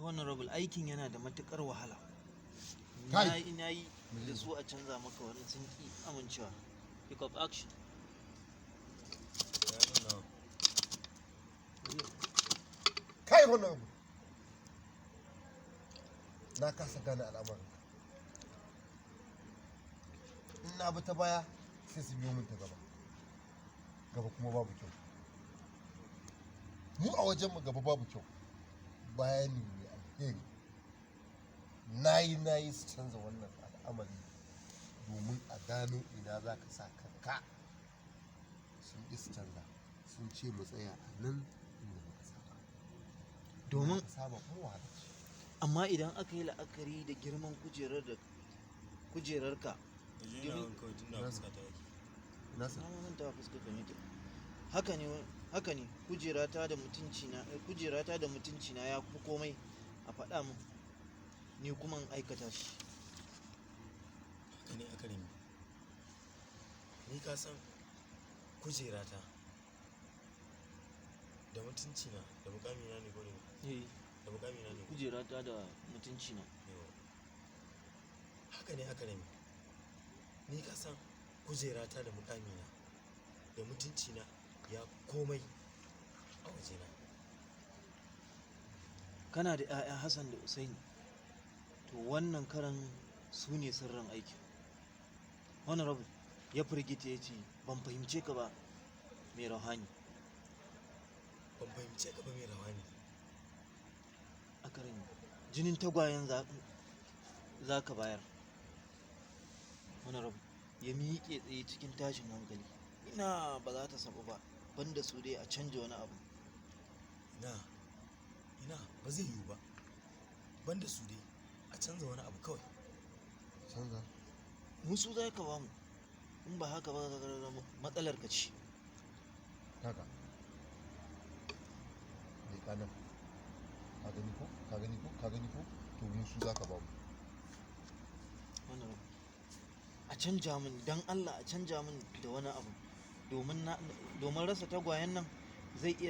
Honorable, aikin yana da matukar wahala. Kai! Na yi da su a canza maka wani, sun ki amincewa. Pick up, action. Ya nuna. Kai, honorable, na kasa gane al'amarin. In na bi ta baya, sai su biyo min ta gaba. Gaba kuma babu kyau. Mu a wajenmu gaba babu kyau, baya ne mai alheri. Na yi, na yi su canza wannan al'amari domin a gano ina za ka sa kanka, sun ƙi su canza. Sun ce mu tsaya a nan inda muka saba. Domin Muka saba kuma wahala ce. Amma idan aka yi la'akari da girman kujerar da kujerarka Da je na kawai tun da fuska ta yake. Nasa. Na manta wa fuskar ka nake. Haka ne, haka ne. Kujerata da mutunci na ya fi komai. A faɗa min, ni kuma in aikata shi. Haka ne, Akarami. Ni ka san kujerata da mutunci na da mukamina ne ko da Eh. Da mukamina ne ko? Kujerata da mutunci na. Yawa. Haka ne, Akarami. Ni ka san kujerata da mukamina da mutunci na ya fi komai a wajena. Kana da 'ya'ya Hassan da Usaini. To, wannan karan su ne sirrin aikin. Honorable ya firgita, ya ce, "Ban fahimce ka ba, mai rauhani." Ban fahimce ka ba, mai rawani. Akarami, jinin tagwayen za ka bayar. Honorable ya miƙe tsaye cikin tashin hankali. Ina, ba za ta sabu ba. Banda su dai, a canja wani abu. Ina, ina, ba zai yiwu ba. Banda su dai, a canza wani abu kawai. Canza. Musu za ka ba mu. In ba haka ba, matsalar ka ce. Kaga, leƙa nan. Ka gani ko? Ka gani ko? Ka gani ko? To, mu su za ka ba mu. Honorable, a canja min, dan Allah, a canja min da wani abu, domin rasa tagwayen nan zai iya